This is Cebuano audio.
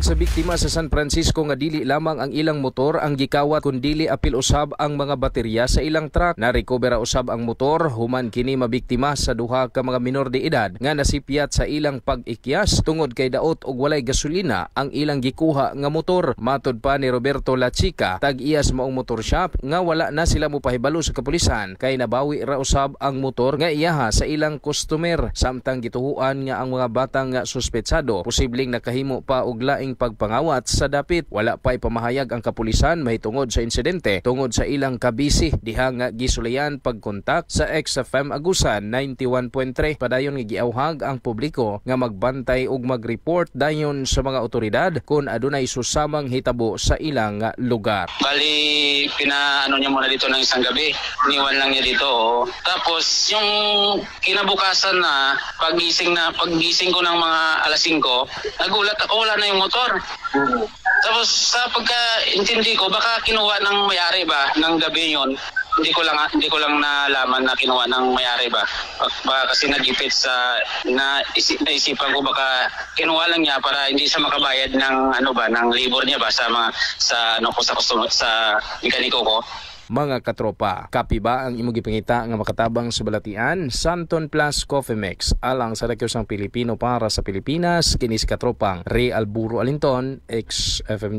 Gipamahayag sa biktima sa San Francisco nga dili lamang ang ilang motor ang gikawat kundili apil usab ang mga baterya sa ilang truck. Na-recover usab ang motor human kini mabiktima sa duha ka mga minor de edad nga nasipyat sa ilang pag-ikyas tungod kay daot og walay gasolina ang ilang gikuha nga motor. Matod pa ni Roberto Lachica, tag-iya sa maong motor shop, nga wala na sila mopahibalo sa kapulisan kay nabawi ra usab ang motor nga iyaha sa ilang customer, samtang gituhuan nga ang mga batang nga suspetsado posibleng nakahimo pa og laing pagpangawat sa dapit. Wala pa ipamahayag ang kapulisan mahitungod sa insidente tungod sa ilang kabisi diha nga gisulayan pagkontak sa XFM Agusan 91.3. Padayon nga giawhag ang publiko nga magbantay ug mag-report dayon sa mga otoridad kung adunay susamang hitabo sa ilang lugar. Bali, pinaano niya muna dito ng isang gabi. Iniwan lang niya dito. Oo. Tapos, yung kinabukasan na, pagising ko ng mga alas 5, nagulat ako, wala na yung motor. Tapos, sa pagka-intindi ko, baka kinuha ng may-ari ba, ng gabi yon. Hindi ko lang nalaman na kinuha ng may-ari ba. Baka kasi nagipit sa na naisipan ko, baka kinuha lang niya para hindi siya makabayad ng ano ba, ng labor niya ba sa mga sa ano ko, sa customer, sa mekaniko ko. Mga katropa, kape ba ang imong gipangita nga makatabang sa balatian? Santon Plus Coffee Mix. Alang sa sang Pilipino para sa Pilipinas, kini si katropang Ray Alburo Alinton, XFM.